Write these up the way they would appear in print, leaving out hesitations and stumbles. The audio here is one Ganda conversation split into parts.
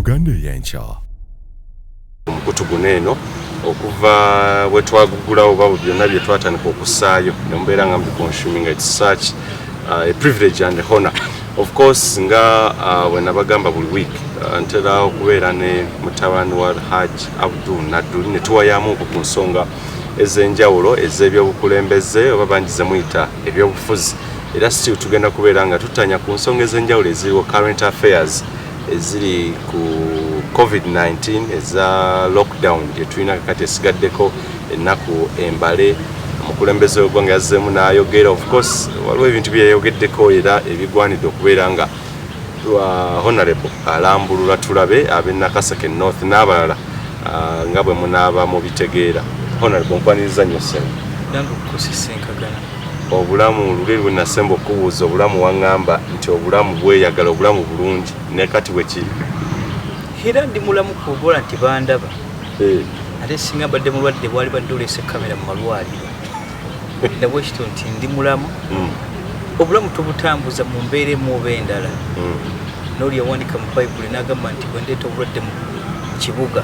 Uganda ey'enkya. Omukutu guno eno okuva bwe twagugulawo oba byonna bye twatandika okussaayo ne mubeera nga mubiconsuming, it's such a privilege and honor. Of course, nga bwe nabagamba, buli week ntera okubeera ne mutabani wa Haj Abdul Nadduli ne tuwayamuko ku nsonga ez'enjawulo ez'ebyobukulembeze oba bangi ze muyita ebyobufuzi. Era still tugenda kubeera nga tutanya ku nsonga ez'enjawulo eziriwo, current affairs eziri ku COVID-19, eza lockdown gye tulina kakati esigaddeko ennaku embale. Omukulembeze w'eggwanga yazzeemu n'ayogera. Of course, waliwo ebintu byeyayogeddeko era ebigwanidde okubeera nga Honorable alambulula, tulabe ab'e Nakaseke North n'abalala nga bwe munaaba mubitegeera. Honorable, nkwaniriza nnyo, ssebo. Nange okukusisenkagana. Obulamu, luli lwe nasemba okubuuza obulamu, waŋŋamba nti obulamu bweyagala, obulamu bulungi, ne kati bwe kiri? Era ndi mulamu kubola nti bandaba. Ate singa mbadde mulwadde, bwali badde oleese kamera mu malwaliro. Nabwekityo nti ndi mulamu. Obulamu tubutambuza mu mbeera emu oba endala. N'oli yawandika mu Bayibuli n'agamba nti bwe ndeeta obulwadde mu kibuga,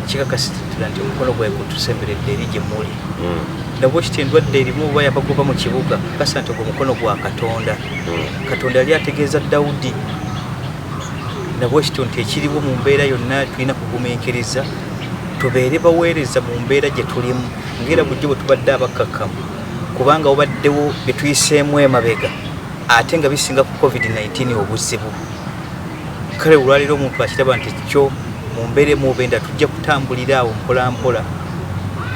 kikakasitira nti omukono gwawe gutusemberedde eri gye muli. Nabwekityo endwadde erimu oba yabagoba mu kibuga, kakasa nti ogwo mukono gwa Katonda. Katonda yali ategeeza Dawudi. Nabwekityo nti ekiriwo mu mbeera yonna, tulina kugumiikiriza, tubeere baweereza mu mbeera gye tulimu, ngaera bulijjo bwe tubadde abakkakkamu, kubanga wabaddewo bye tuyiseemu emabega ate nga bisinga ku COVID-19 obuzibu. Kale olwaleero omuntu akiraba nti kyo mu mbeera emu oba endala tujja kutambulira awo mpola mpola,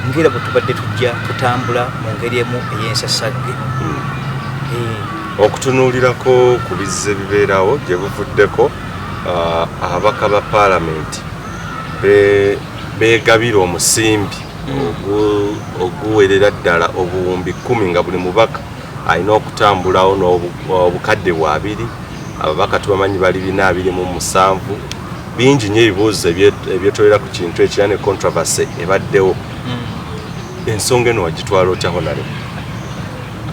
ngaera bwe tubadde tujja tutambula mu ngeri emu ey'ensasagge. Okutunuulirako ku bizze bibeerawo gye buvuddeko, ababaka ba paalamenti beegabira omusimbi oguwerera ddala obuwumbi 10, nga buli mubaka alina okutambulawo n'obukadde bwabiri. Ababaka tubamanyi bali 427. Bingi nnyo ebibuuzo ebyetolera ku kintu ekyo era ne controversy ebaddewo. Ensonga eno wagitwala otya, Honorable?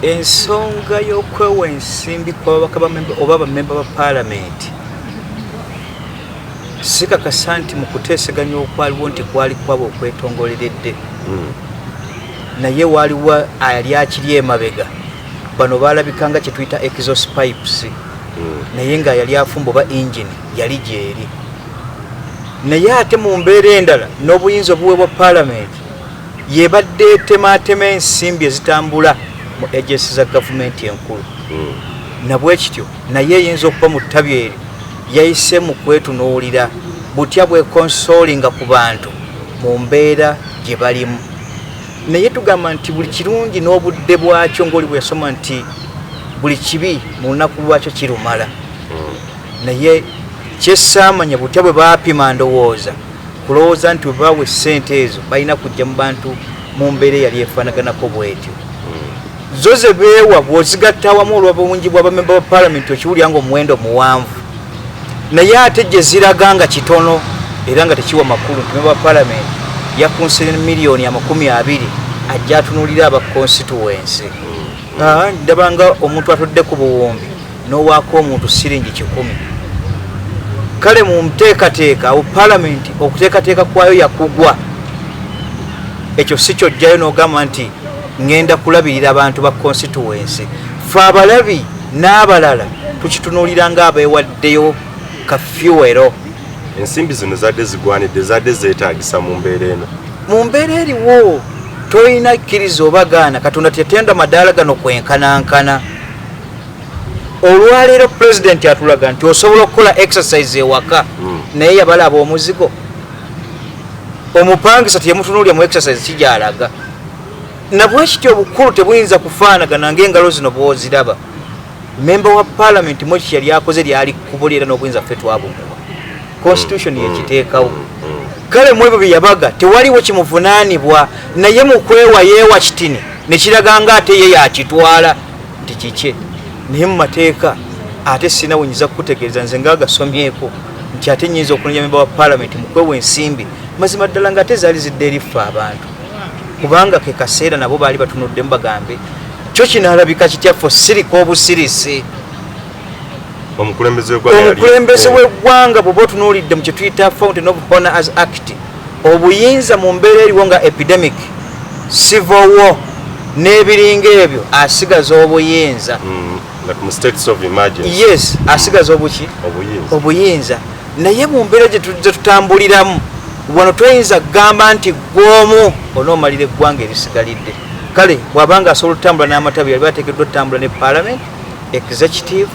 Ensonga y'okwewa ensimbi kw'ababaka oba bamemba ba paalamenti, sikakasa nti mu kuteeseganya okwaliwo nti kwali kwaba okwetongoleredde. Naye waliwo ayali akiri emabega. Bano balabika nga kyetuyita exhaust pipes, naye nga yali afumba oba engine yali gyeri. Naye ate mu mbeera endala, n'obuyinza obuweebwa paalamenti, yebadde etematema ensimbi ezitambula mu agency za gavumenti enkulu. Nabwekityo naye eyinza okuba mu ttabi eryo yayise mu kwetunuulira butya bwekonsolinga ku bantu mu mbeera gye balimu. Naye tugamba nti buli kirungi n'obudde bwakyo, ngaoli bwe yasoma nti buli kibi mu lunaku lwakyo kirumala. Naye kyesaamanya butya bwe baapima, ndowooza kulowooza nti bwe bawa essente ezo balina kujja mu bantu mu mbeera eyali efaanaganako bwetyo. Zo ze beewa bw'ozigatta awamu olw'obungi bw'abamemba ba paalamenti, okiwulira nga omuwendo muwanvu, naye ate gye ziraga nga kitono era nga tekiwa makulu nti memba wa paalamenti yakunsire miliyoni 20 ajja atunuulira aba constituency. Ndaba nga omuntu atudde ku buwumbi n'owaako omuntu siringi 100. Kale mu nteekateeka awo paalamenti okuteekateeka kwayo yakugwa, ekyo si kyojjayo n'ogamba nti ŋŋenda kulabirira abantu ba constituency. Fe abalabi n'abalala tukitunuulira ng'abeewaddeyo kafuwero. Ensimbi zino zadde zigwanidde, zadde zeetaagisa mu mbeera eno? Mu mbeera eriwo tolina kkiriza oba gaana. Katonda teyatenda madaala gano kwenkanankana. Olwaleero pulezidenti atulaga nti osobola okukola exercise ewaka. Naye yabalaba omuzigo omupangisa teyamutunuulya mu exercise kijalaga. Nabwekityo obukulu tebuyinza kufaanagana ngaengalo zino bwoziraba. Memba wa paalamenti mweki yali akoze lyali kkubo era n'obuyinza ffe twabumuwa, constitution yekiteekawo. Kale mu ebyo bye yabaga tewaliwo kimuvunaanibwa, naye mu kwewa yeewa kitini nekiraga nga ate ye yakitwala nti kikye. Naye mu mateeka ate sirina wenyinza kukutegeeza nze ngaagasomyeko nti ate nyinza okunenya memba wa paalamenti mu kwewa ensimbi. Mazima ddala nga ate zaali zidde eri ffe abantu, kubanga ke kaseera nabo baali batunuddemu bagambe kyo kinaalabika kitya ffe sirika obusirisi. Omukulembeze Omukulembeze w'eggwanga, bw'oba otunuulidde mu kye tuyita Fountain of Honors Act, obuyinza mu mbeera eriwo nga epidemic, civil war n'ebiringa ebyo, asigaza obuyinza. Like mu states of emergency. Yes, asigaza obuki? Obuyinza. Obuyinza. Naye mu mbeera gye tutambuliramu wano, toyinza kugamba nti gwomu onoomalira eggwanga erisigalidde. Kale bw'abanga asobola okutambula n'amatabi, yali ateekeddwa okutambula ne parliament, executive,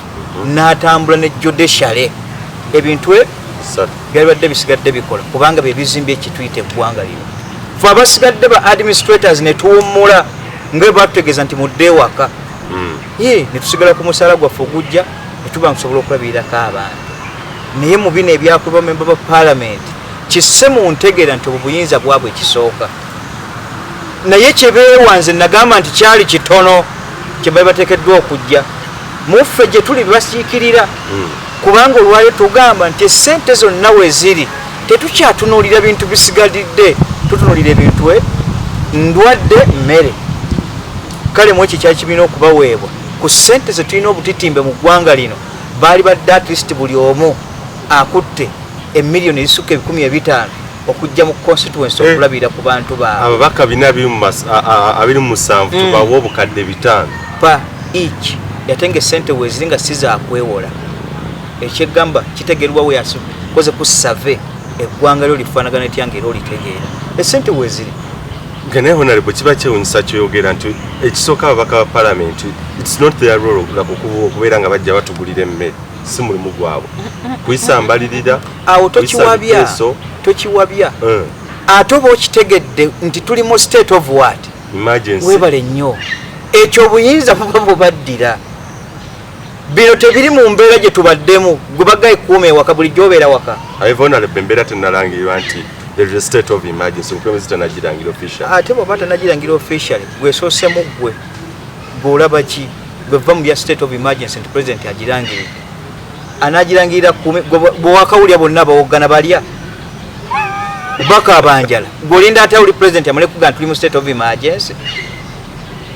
n'atambula ne judiciary. Ebintu Bisatu. Byalibadde bisigadde bikola, kubanga bye bizimbye ekituyita eggwanga lino. Fe abasigadde ba administrators ne tuwummula nga bwe batutegeeza nti mudde ewaka, ye ne tusigala ku musaala gwaffe ogujja ne tuba nga tusobola okulabirirako abantu. Naye mu bino ebyakolebwa memba ba parliament, kisse mu ntegeera nti obwo buyinza bwabwe ekisooka, naye kyebeewa nze nagamba nti kyali kitono kye bali bateekeddwa okujja muffe gye tuli basiikirira, kubanga olwaliro tugamba nti esente zonna we ziri tetukyatunuulira bintu bisigalidde, tutunuulira ebintu ndwadde, mmere. Kale mu ekyo kyali kirina okubaweebwa ku ssente ze tulina obutitimbe mu ggwanga lino, baali badde at least buli omu akutte emiliyoni ezisukka 500 okujja mu constituency okulabirira ku bantu baabwe. Ababaka 427, tubawe 500,000 Pa each, ate nga esente weeziri nga si zakwewola. Ekyegamba kitegerwa we yakoze ku survey, eggwanga lyo lifaanagana etya, nga era olitegeera esente weeziri. Nga naye honorable, kiba kyewunyisa kyoyogera nti ekisooka ababaka ba parliament, it's not their role like okubeera nga bajja batugulira emmere. Si mulimu gwabwe kuyisa mbalirira, Awo kuyisa tokiwabya. biteeso. Tokiwabya. Ate oba okitegedde nti tuli mu state of what? Emergency. Webale nnyo. Ekyo obuyinza buba bubaddira. Bino tebiri mu mbeera gye tubaddemu. Gwe bagaye kuuma ewaka, bulijjo obeera waka. However, honorable, embeera tenalangirirwa nti there is a state of emergency. Omukulembeze tanagirangira official. Ate bw'aba tanagirangira officially, gwesoosemu, gwe gweolaba ki? Gwe va mu bya state of emergency nti president agirangiridde, anagirangirira kume bwewakawulya bonna bawoggana balya bakabanjala, gweolinda ate oli president amale kugaa tuli mu state of emergency?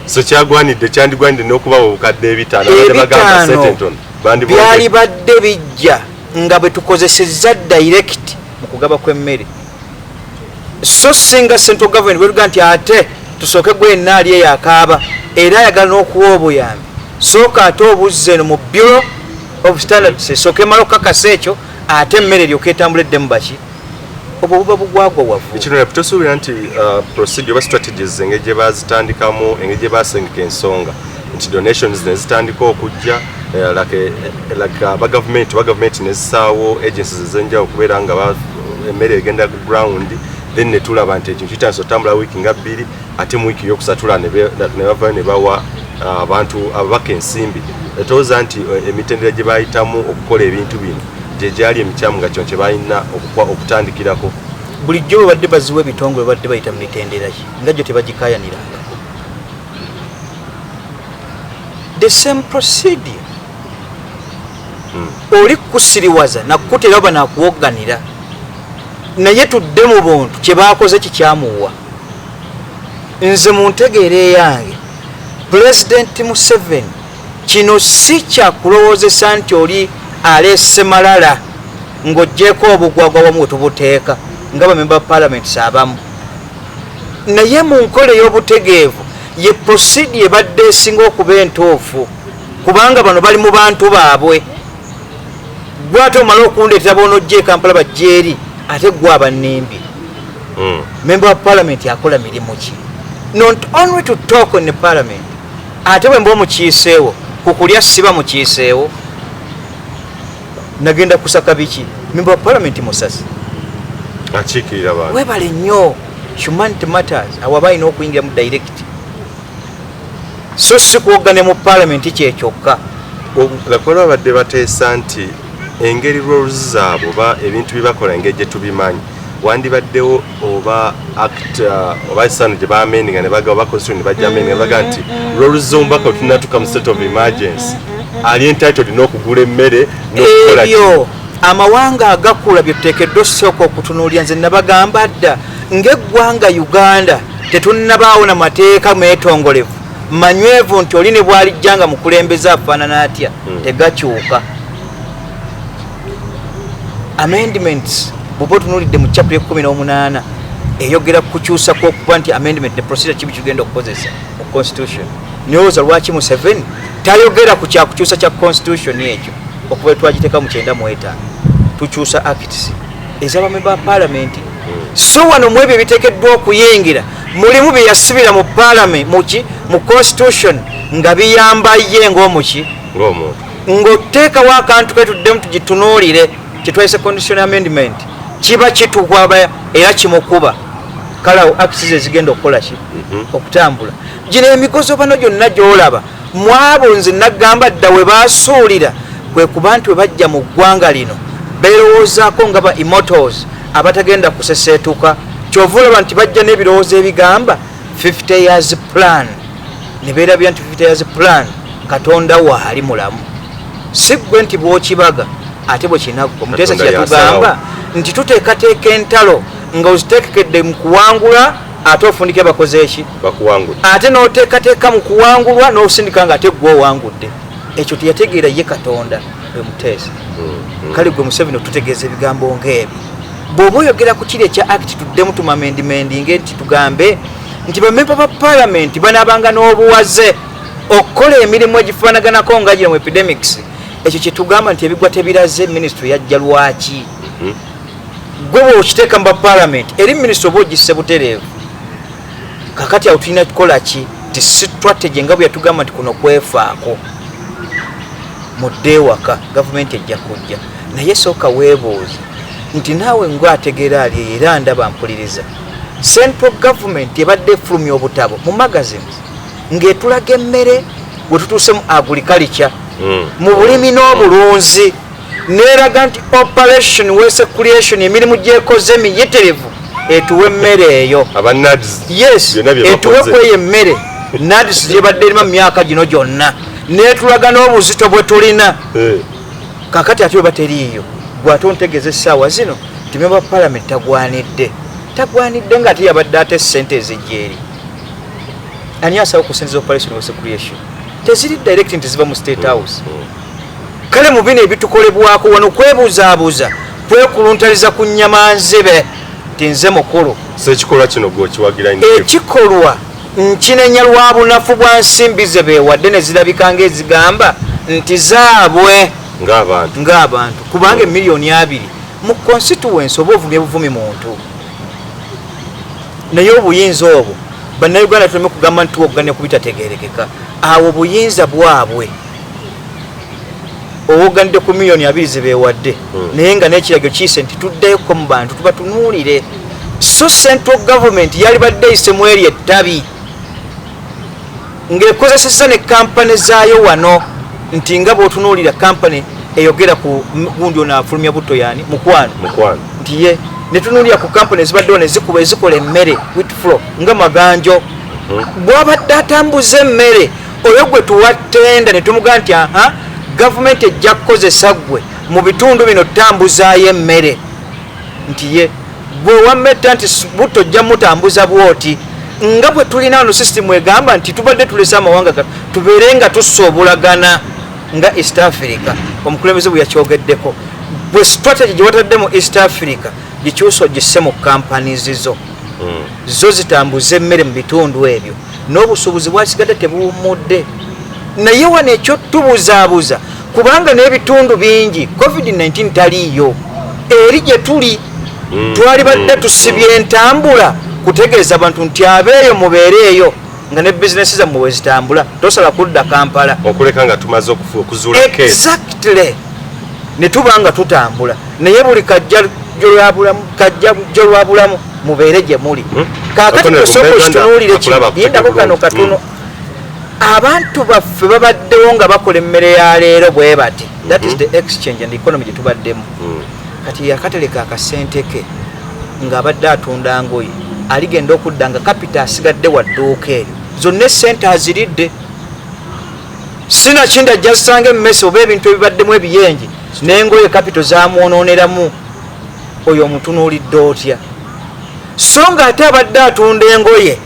So kyagwanidde, kyandigwanidde n'okubawa 5,000. Abadde bagamba sente 500 ntono. Byali badde bijja nga bwe tukozesezza direct mu kugaba kw'emmere, so singa central government bwetuga nti ate tusooke gwenna ali eyo akaaba era ayagala n'okuwa obuyambi, sooka ate obuzza eno mu Bureau of Standards, esooka emala okukakasa ekyo, ate emmere eryoka etambula eddemu baki. Obwo buba bugwagwa wavu. Ekino tosuubira nti procedure oba strategies, engeri gye bazitandikamu, engeri gye basengeka ensonga nti donations ne zitandika okujja, like aba gavumenti oba gavumenti nezisaawo agencies ez'enjawulo okubeera nga emmere egenda ku ground, then netulaba nti ekintu kitandise otambula wiiki nga 2, ate mu wiiki eyokusatula ne bavayo ne bawa abantu ababaka ensimbi. Etowooza nti emitendera gye bayitamu okukola ebintu bino gye gyali emikyamu, nga kino kye balina okutandikirako? Bulijjo bwe badde baziwa ebitongole, badde bayita mu mitendera ki nga gyo tebagikayanirangako? The same procedure. Oli kukusiriwaza nakukutera oba nakuwogganira, naye tudde mu buntu, kye baakoze kikyamuwa. Nze mu ntegeera eyange, Pulezidenti Museveni kino si kyakulowoozesa nti oli aleese malala ng'oggyeko obugwagwa wamu we tubuteeka nga bamemba ba palamenti abamu, naye mu nkola ey'obutegeevu ye procedure ebadde esinga okuba entuufu, kubanga bano bali mu bantu baabwe. Gwe ate omala okundeetera boonojja e Kampala bajja eri, ate gwe abannimbi. Member wa parliament akola mirimu ki? Not only to talk in the parliament. Ate bwe mba omukiiseewo ku kulya, siba mukiiseewo, nagenda kusaka biki? Member wa parliament musasi. Akiikirira abantu. Webale nnyo. Humanity matters. Awo aba alina okuyingira mu direct, so si kuwogane mu parliament kyekyokka. Lakola babadde bateesa nti engeri roles zaabwe oba ebintu bye bakola, engeri gye tubimanyi, wandibaddewo oba act oba esano gye bamendinga ne baga oba constitution ne bajja amendinga ne baga nti roles z'omubaka tunatuka mu state of emergency, ali entitled n'okugula emmere n'okukola. Ebyo amawanga agakula byetuteekeddwa osooka okutunuulira. Nze nabagamba dda ng'eggwanga Uganda tetunnabaawo na mateeka meetongolevu manywevu nti oli ne bwalijja nga mukulembeze afaanana atya, tegakyuka. Amendments bw'oba otunuulidde mu chapter 18 eyogera ku kukyusa kw'okuba nti amendment ne procedure kibi kigenda okukozesa mu constitution. Niyowooza lwaki Museveni tayogera ku kyakukyusa kya constitution ekyo okuva twagiteeka mu 95 tukyusa acts ez'abamemba ba parliament. So wano mu ebyo ebiteekeddwa okuyingira mulimu bye yasibira mu parliament muki mu constitution nga biyamba ye ng'omuki ng'oteekawo akantu ketuddemu tugitunuulire kyetwayise constitutional amendment kiba kitukwaba era kimukuba. Kale awo acts ezigenda okukola ki? Okutambula gino emigozo bano gyonna gy'olaba mwabo nze nagamba dda we basuulira kwe kuba nti we bajja mu ggwanga lino beerowoozaako nga ba immortals abatagenda kuseseetuka. Kyova olaba nti bajja n'ebirowoozo ebigamba 50 years plan ne beerabira nti 50 years plan Katonda waali mulamu, si ggwe nti bw'okibaga ate bwe kinaggwa. Muteesa kyeyatugamba nti tuteekateeka entalo nga oziteekekedde mu kuwangula ate ofundike bakoze eki ate n'oteekateeka mu kuwangulwa n'osindika nga ate ggwe owangudde. Ekyo teyategeera ye Katonda we Muteesa. Kale gwe Museveni otutegeeza ebigambo ng'ebyo bw'oba oyogera ku kiri ekya act tuddemu tumamendimendinge nti tugambe nti bamemba ba palamenti banaabanga n'obuwaze okukola emirimu egifaanaganako nga gino mu epidemics. Ekyo kyetugamba nti ebigwa tebiraze. Minisitule yajja lwaki? Gwe bwokiteeka mu bapalamenti eri minisitule oba ogisse butereevu. Kakati awo tulina kukola ki? Ti strategy nga bwe yatugamba nti kuno kwefaako mudde ewaka gavumenti ejja kujja. Naye sooka weebuuze nti naawe ngaategeera ali era ndaba mpuliriza, central government ebadde efulumya obutabo mu magazines ng'etulaga emmere we tutuuse mu agriculture, mu bulimi n'obulunzi, neeraga nti operation wealth creation emirimu gyekoze miyitirivu etuwa emmere eyo. Yes, etuwe kweyo emmere NAADS gyebadde erima mu myaka gino gyonna, netulaga n'obuzito bwe tulina. Kakati ate weba teriiyo gwe ate ontegeeza essaawa zino nti memba parliament tagwanidde tagwanidde nga ate yabadde ate sente ezijja eri ani asawo ku sente za operation wealth creation? Teziri direct nti ziva mu State House. Kale mu bino ebitukolebwako wano kwebuzaabuza, kwekuluntaliza ku nnyama nzibe nti nze mukulu. So ekikolwa kino gweokiwagira? Ekikolwa nkinenya lwa bunafu bwa nsimbi ze beewadde ne zirabika ng'ezigamba nti zaabwe ng'abantu. Ng'abantu, kubanga 20 million mu constituency oba ovumye buvumi muntu. Naye obuyinza obwo Bannayuganda tuleme kugamba nti tuwoganya ku bitategerekeka. Awo obuyinza bwabwe owoganidde ku 20 million zebeewadde, naye nga n'ekiragiro kiyise nti tuddeyoko mu bantu tubatunuulire. So central government yalibadde eyise mu eri ettabi ng'ekozesezza ne kampani zaayo wano nti nga bw'otunuulira kampani eyogera ku gundi ono afulumya butto yani Mukwano. Mukwano. Nti ye netunuulira ku kampani ezibaddewo nezikuba ezikola emmere wheat flour nga Maganjo bw'abadde atambuza emmere oyo gwe tuwa tender ne tumugaa nti aha, gavumenti ejja kukozesa ggwe mu bitundu bino tutambuzaayo emmere, nti ye gwe wammetta nti butto ojja mutambuza bwoti nga bwe tulina wano system egamba nti tubadde tulese amawanga tubeere nga tusoobulagana nga East Africa. Omukulembeze bwe yakyogeddeko, bwe strategy gye watadde mu East Africa gikyusa ogisse mu companies zo, zo zitambuze emmere mu bitundu ebyo n'obusuubuzi bwasigadde tebuwummudde. Naye wano ekyo tubuzaabuza kubanga n'ebitundu bingi COVID-19 taliiyo eri gye tuli. Twalibadde tusibye entambula kutegeeza abantu nti abeeyo mubeere eyo nga ne bizinesi zammwe bwe zitambula, tosala kudda Kampala. Okuleka nga tumaze okuzuula case. Exactly, ne tuba nga tutambula naye buli kajja kajja lwa bulamu mubeere gye muli. Kaakati Honorable tosooka Uganda okitunuulire kino. akulaba Yindako kano bulungi. katono. Abantu baffe babaddewo nga bakola emmere ya leero bwe bati. That is the exchange and economy gye tubaddemu. Kati yakatereka akasente ke ng'abadde atunda ngoye, aligenda okudda nga capital asigadde wa dduuka eryo zonna esente aziridde, sinakindi ajja asanga emmese oba ebintu ebibaddemu ebiyenje n'engoye capital zamwonooneramu. Oyo omutunuulidde otya? So nga ate abadde atunda engoye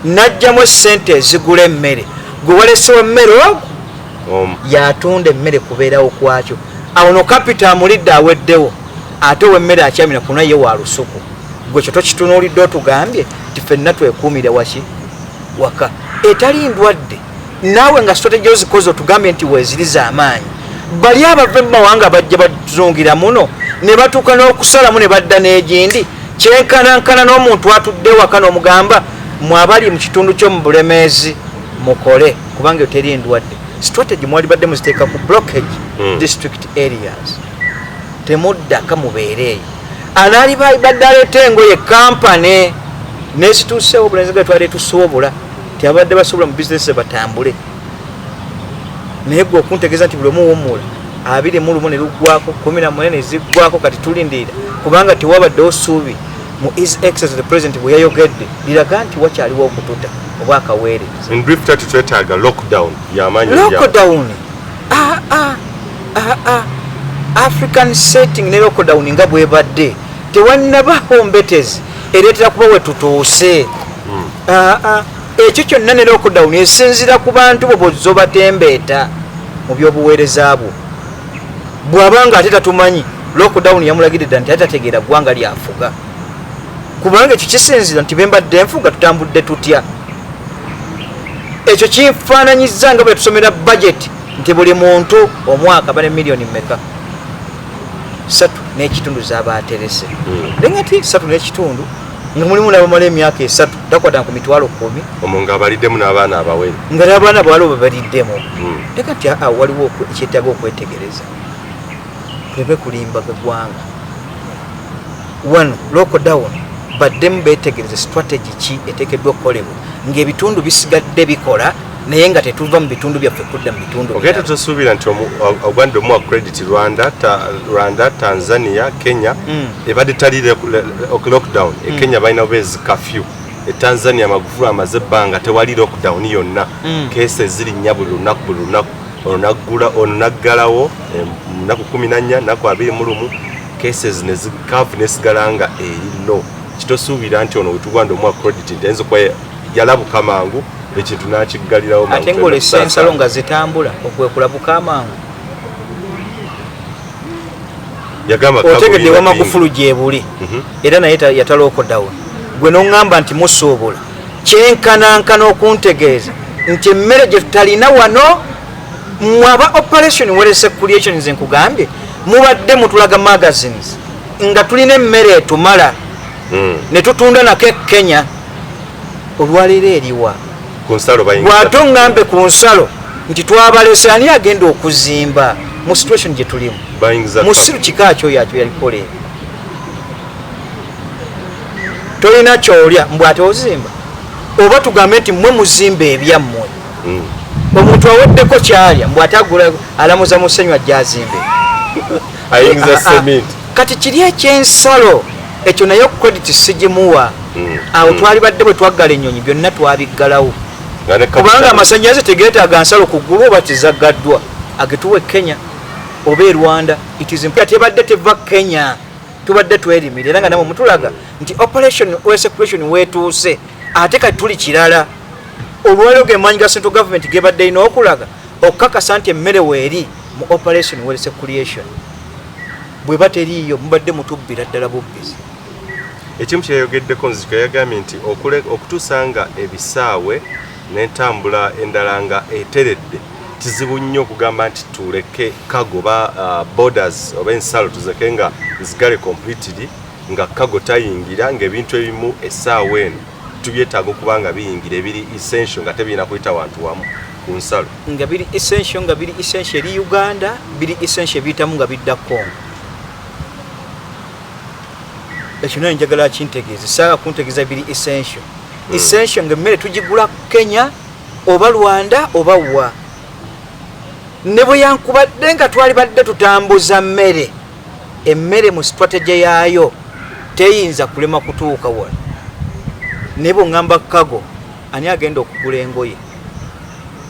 n'ajjamu esente ezigula emmere, gwe walesewo emmere ogwo Omu. Yatunda emmere kubeerawo kwakyo. Awo no capital amulidde aweddewo. Ate ow'emmere akyamira kuna ye wa lusuku. Gwe kyo tokitunuulidde, otugambye nti ffenna twekuumire waki waka etali ndwadde. Naawe nga strategy ozikoze, otugambye nti weeziriza amaanyi. Bali abava mu mawanga bajja bazungira muno ne batuuka n'okusalamu ne badda n'egindi. Kyenkanankana n'omuntu atudde waka n'omugamba, mwabali mu kitundu kyo mu Bulemeezi mukole, kubanga eyo teri ndwadde. Strategy mwali badde muziteeka ku blockage district areas, temuddaka, mubeere eyo. Anaali badde aleeta engoye, kampane nezituuseewo obulenzi ga twali tusobola ti abadde basobola mu bizinesi batambule. Naye gwe okuntegeeza nti buli omu wummula 21 ne luggwako, 14 ne ziggwako, kati tulindirira kubanga tewabaddewo ssuubi mu His Excellence the President bwe yayogedde liraga nti wakyaliwo okututa oba akaweereza. In brief, tati twetaaga lockdown yamaanyi. Lockdown, ah, ah, ah, ah. African setting ne lockdown nga bwebadde tewannabaawo mbetezi ereetera kuba we tutuuse. Ah, ah. Ekyo kyonna ne lockdown esinziira ku bantu bo bozzo batembeeta mu byobuweereza bwo. Bw'abanga ate tatumanyi, lockdown yamulagiridde nti ate tategeera ggwanga lyafuga, kubanga ekyo kisinziira nti bembadde nfuga tutambudde tutya. Ekyo kifaananyiza nga bwe tusomera budget nti buli muntu omwaka bane miliyoni mmeka, 3.5 zaba aterese. Naye nga ti 3.5 nga mulimu nabamala emyaka 3 takwata ku 100,000. Omwo nga abaliddemu n'abaana abawere. Nga n'abaana bawala bebaliddemu. Leka nti aa, waliwo ekyetaaga okwetegereza, tuleme kulimbaga ggwanga. Wano lockdown baddemu beetegereze strategy ki eteekeddwa okukolebwa ng'ebitundu bisigadde bikola, naye nga tetuva mu bitundu byaffe kudda mu bitundu Ogenda birala. Tosuubira nti ogwanidde omuwa credit Rwanda, Rwanda, Tanzania, Kenya ebadde tali lockdown. E Kenya balina bubeezi curfew. E Tanzania Magufuli amaze ebbanga tewali lockdown yonna. Cases zirinnya buli lunaku, buli lunaku. Ono naggula, ono naggalawo nnaku 14, nnaku 21, cases ne zikavu nesigala nga eri low. Kitosuubira nti ono wetugwanda omuwa credit nti ayinza okuba yalabuka mangu ekintu n'akiggalirawo mangu? Ate ng'olesa ensalo nga zitambula, okwekulabuka amangu. Yagamba Otegedde Kago wa Magufulu gyebuli era naye yata lockdown. Gwe noŋŋamba nti musuubula, kyenkanankana okuntegeeza nti emmere gye tutalina wano. Mwaba operation wealth creation, nze nkugambye mubadde mutulaga magazines nga tulina emmere etumala ne tutunda nako e Kenya. Olwaleero eriwa? Ku nsalo bayingiza. Bw'ate oŋŋambe ku nsalo nti twabalese, ani agenda okuzimba mu situation gye tulimu? Bayingiza. Musiru kika kyoyo akyo yalikola ebyo. Tolina kyolya, mbw ate ozimba? Oba tugambe nti mmwe muzimba ebyammwe? Omuntu aweddeko kyalya, mbw ate agula alamuza musenyu ajja azimbe? Ayingiza Ah, ah. cement. Kati kiri ekyensalo ekyo naye credit sigimuwa. Awo twali badde bwe twaggala ennyonyi byonna twabiggalawo, Nga ne kubanga capital- amasanyalaze tegeetaaga nsalo ku ggulu oba tizaggaddwa agetuwa e Kenya oba e Rwanda. It is important. Tebadde teva Kenya, tubadde twerimira, era nga namwe mutulaga nti operation wealth creation wetuuse. Ate kati tuli kirala. Olwaliro gemaanyi ga central government gebadde erina okulaga okukakasa nti emmere weeri mu operation wealth creation, bweba teriiyo mubadde mutubbira ddala bubbizi. Ekimu kyeyayogeddeko nzika, yagambye nti okutuusa nga ebisaawe n'entambula endala nga eteredde, kizibu nnyo okugamba nti tuleke cargo ba borders oba ensalo tuzeke nga nzigale completely, nga cargo tayingira, ng'ebintu ebimu essaawa eno tubyetaaga okuba nga biyingira ebiri essential nga tebirina kuyita wantu wamu ku nsalo. Nga biri essential, nga biri essential eri Uganda, biri essential ebiyitamu nga bidda Congo. Ekyo naye njagala kintegeeze, saaga kuntegeeza biri essential. Essential nga emmere tugigula Kenya oba Rwanda oba wa, ne bwe yankubadde nga twali badde tutambuza mmere, emmere mu strategy yaayo teyinza kulema kutuuka wano. Naye bweŋŋamba cargo, ani agenda okugula engoye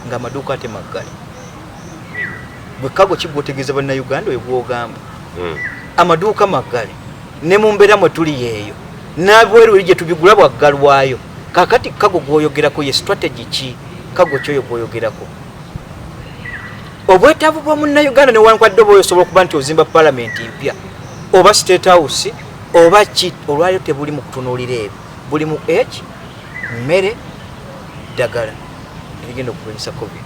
ng'amaduuka ate maggale? Bwe cargo kigwotegeeza bannayuganda oyo gwogamba amaduuka maggale, ne mu mbeera mwe tuli yeeyo n'abweru eri gye tubigula bwaggalwayo. Kakati cargo gwoyogerako ye strategy ki? Cargo kyoyo gwoyogerako obwetaavu bwa munnayuganda, newankwadde oba osobola okuba nti ozimba palamenti mpya. Oba State House oba ki, olwaliro tebuli mu kutunuulira ebyo, buli mu eki mmere, ddagala erigenda okulwanyisa COVID.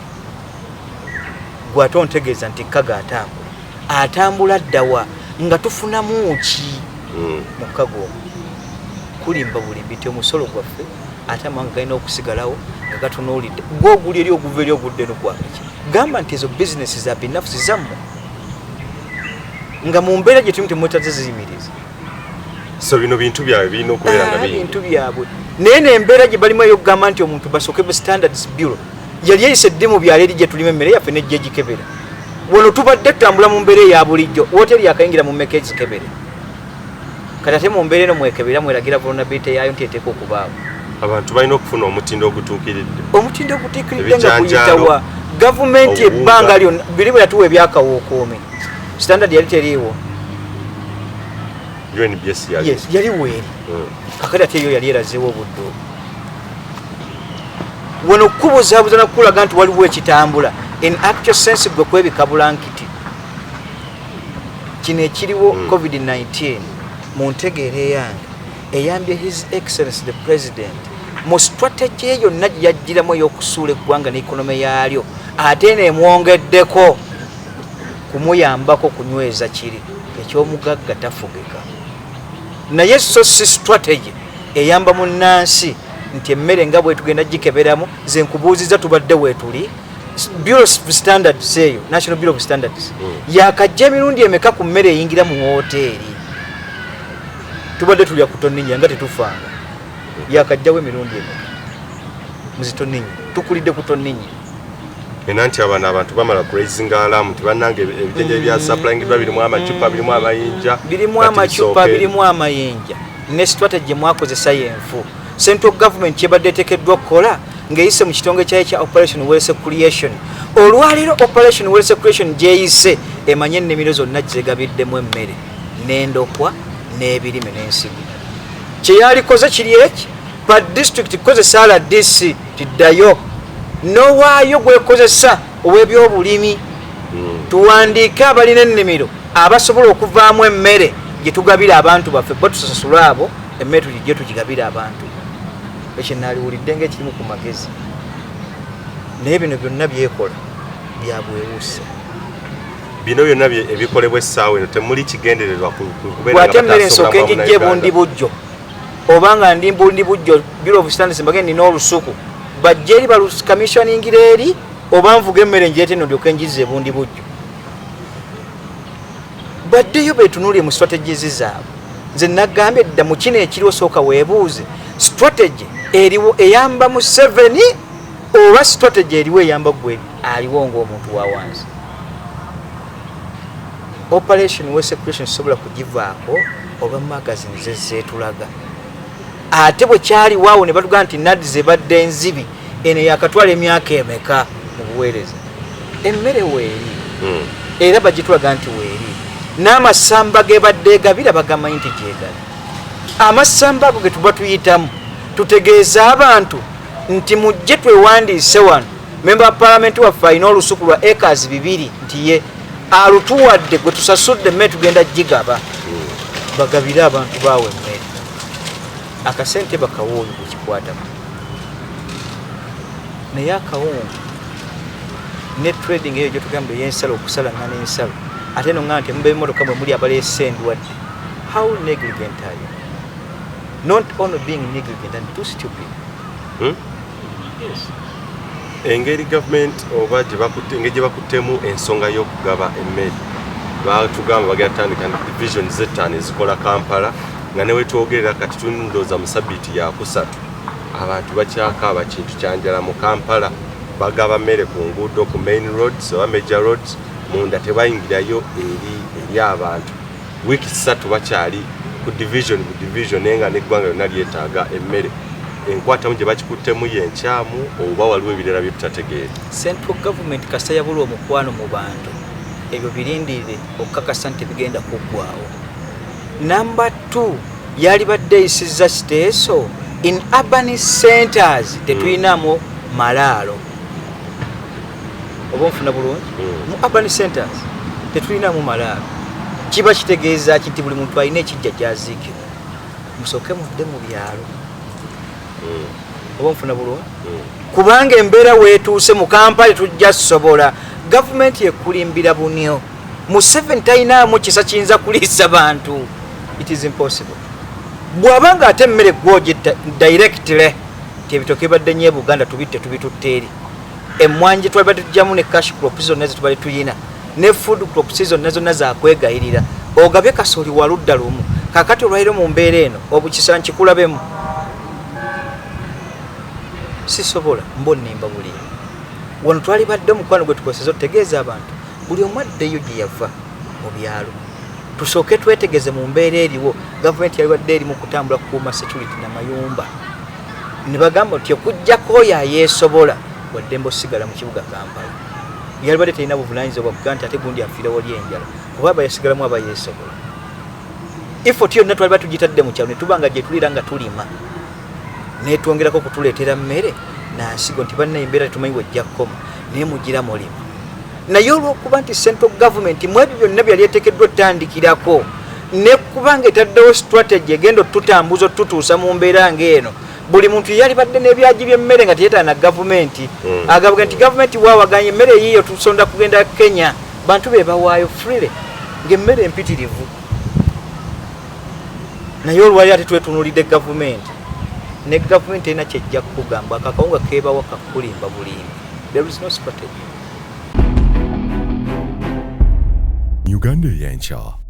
Gwe ate ontegeeza nti cargo atambula, atambula ddawa nga tufunamu ki mu cargo omwo? Kulimba bulimbi nti omusolo gwaffe, ate amawanga galina okusigalawo nga gatunuulidde. Gwe oguli eri, oguva eri, ogudde eno gwakaki? Gamba nti ezo bizinesi za binafusi zammwe, nga mu mbeera gye tulimu temwetaze ziyimiriza. So bino bintu byabwe birina okubeera nga Ah, bingi. Bintu byabwe, naye nembeera gye balimu eyokugamba nti omuntu basooke mu Standards Bureau yali eyise ddi mu byalo eri gye tulima emmere yaffe, nejja egikebera. Wano tubadde tutambula mu mbeera eya bulijjo, wooteri yakayingira mu mmeka ezikebere? Kati ate mu mbeera eno mwekebera, mweragira vulnerability yaayo nti eteeka okubaawo. Abantu balina okufuna omutindo ogutuukiridde. Omutindo ogutiikiridde nga Ebijanjaalo, guyitawa gavumenti obuwunga. Ebbanga lyonna biri bwe yatuwa ebyakawookuumi, standard yali teriiwo. UNBS yali. Yes, yali weeri. Kakati ate eyo yali erazeewo obudde obwo. Wano kukubuzaabuza nakukulaga nti waliwo ekitambula, in actual sense gwe kwebika bulankiti. Kino ekiriwo, COVID-19, mu ntegeera eyange, eyambye His Excellence the President mu strategy ye yonna gye yajjiramu ey'okusuula eggwanga n'economy yaalyo, ate neemwongeddeko kumuyambako kunyweza kiri ekyomugagga tafugika. Naye so si strategy eyamba munnansi nti emmere nga bwetugenda gikeberamu. Ze nkubuuziza, tubadde weetuli, Bureau of Standards eyo, National Bureau of Standards, yakajja emirundi emeka ku mmere eyingira mu woteeri? Tubadde tulya ku tonninya nga tetufanga, yakajjawo emirundi emeka muzitoninya? Tukulidde ku tonninya. Era nti abano abantu bamala kuraisinga alarm nti bannange, ebijanjaalo bya supplyingiddwa birimu amacupa, birimu amayinja. Birimu Kati amacupa, bisooke. Birimu amayinja, ne strategy mwakozesa yenfu. Central government kyebadde eteekeddwa okukola ng'eyise mu kitongole kyayo kya Operation Wealth Creation, olwaleero Operation Wealth Creation gyeyise emanye ennimiro zonna zegabiddemu emmere n'endokwa n'ebirime n'ensigo. Kyeyalikoze kiri eki pa district kukozesa RDC tiddayo nowaayo gwekozesa ow'ebyobulimi, tuwandiike abalina ennimiro abasobola okuvaamu emmere gye tugabira abantu baffe, bo tusasule abo, emmere tugijje tugigabire abantu. Ekyo naaliwulidde nga ekirimu ku magezi, naye bino byonna byekola byabwewusa. Bino byonna ebikolebwa essaawa eno temuli kigendererwa kubeera nga Bw'ate emmere bataasa nsooke obulamu bwa njijje Munnayuganda. bundi bujjo, oba nga ndi bundi bujjo, Bureau of Standards mbage nina olusuku, bajje eri balucommissioningira eri, oba nvuga emmere njeete eno ndyoke njizza ebundi bujjo? Baddeyo betunuulire mu strategies zaabwe. Nze nagambye dda, mu kino ekiriwo sooka weebuuze strategy eriwo eyamba Museveni oba strategy eriwo eyamba gwe aliwo ng'omuntu wa wansi. Operation Wealth Creation sobola kugivaako olwa magazine zezeetulaga. Ate bwe kyaliwaawo ne batugamba nti NAADS ebadde enzibi eno yakatwala emyaka emeka mu buweereza, emmere weeri, era bagitulaga nti weeri, n'amasamba gebadde egabira bagamanyi nti gyegali amasamba ago getuba tuyitamu. Tutegeeza abantu nti mujje twewandiise wano, memba wa palamenti waffe alina olusuku lwa acres 2 nti ye alutuwadde, gwe tusasudde emmere tugenda gigaba, bagabire abantu baawe emmere, akasente bakawa oyo gwekikwatako. Naye akawunga ne trading eyo gyetugamba ey'ensalo, okusalangana ensalo, ate no nga nti muba emmotoka mwe muli abaleese endwadde. How negligent are you? Not only being negligent and too stupid. Yes. Engeri gavumenti oba engeri gye bakuttemu ensonga y'okugaba emmere, batugamba bagenda tandika divisions ettaano ezikola Kampala, nga ne wetwogerera kati tulindooza mu sabiiti yakusatu, abantu bakyakaaba kintu kyanjala mu Kampala. Bagaba mmere ku nguudo, ku main roads oba major roads, munda tebayingirayo eri abantu. Wiiki 3 bakyali ku division bu division, naye nga neggwanga lyonna lyetaaga emmere. Enkwatamu gye bakikuttemu yenkyamu oba waliwo ebirala bye tutategeera? Central government kasita yabula omukwano mu bantu, ebyo birindirire okukakasa nti bigenda kuggwawo. Number 2, yali badde eyisizza kiteeso in urban centers tetulinamu malaalo, oba onfuna bulungi? Mm. Mu urban centers tetulinamu malaalo. Kiba kitegeeza ki nti buli muntu alina ekijja gy'aziikibwa? Musooke mudde mu byalo. Oba nfuna bulwa? Kubanga embeera weetuuse mu Kampala tujja sobola. Gavumenti ekulimbira bunyo. Museveni talinaamu kisa kiyinza kuliisa bantu. It is impossible. Bw'aba nga ate emmere gwogitta directly, nti ebitooke bibadde nnyo e Buganda, tubitte tubitutte eri. Emmwanyi gye twalibadde tujjamu ne cash crops zonna ze tubadde tuyina ne food crops zonna zonna zakwegayirira, ogabye kasooli waludda lumu. Kakati olwaliro mu mbeera eno obukisa nkikulabemu, sisobola mbo nnimba buli wano. Twalibadde omukwano gwe tukozesa otutegeeza abantu buli omu addeyo gye yava mu byalo, tusooke twetegeze mu mbeera eriwo. Gavumenti yalibadde eri mu kutambula kukuuma security namayumba, ne bagamba nti okugjako oyo ayeesobola waddembe osigala mu kibuga Kampala. Yalibadde terina buvunanyizibwa bwakugaa nti ate gundi afiira wali enjala, kuba aba yasigalamu aba yeesobola. Effort yonna twaliba tugitadde mu kyalo, ne tuba nga gye tuliira nga tulima, netwongerako kutuleetera mmere nansigo, nti banna embeera tetumanyi wejja kukoma, naye mugira mulima. Naye olwokuba nti central government mu ebyo byonna byali eteekeddwa otutandikirako, nekubanga etaddewo strategy egenda otutambuza otutuusa mu mbeera ng'eno, buli muntu yalibadde n'ebyagi by'emmere nga teyetaaga na gavumenti. Agabuga nti gavumenti wawaganya emmere yiiyo, tusonda kugenda Kenya, bantu be bawaayo freely ng'emmere empitirivu. Naye olwali ate twetunulidde gavumenti, ne gavumenti erina kyejja kukugamba akakawunga kebawa kakulimba bulimbi. There is no strategy. Uganda ey'enkya.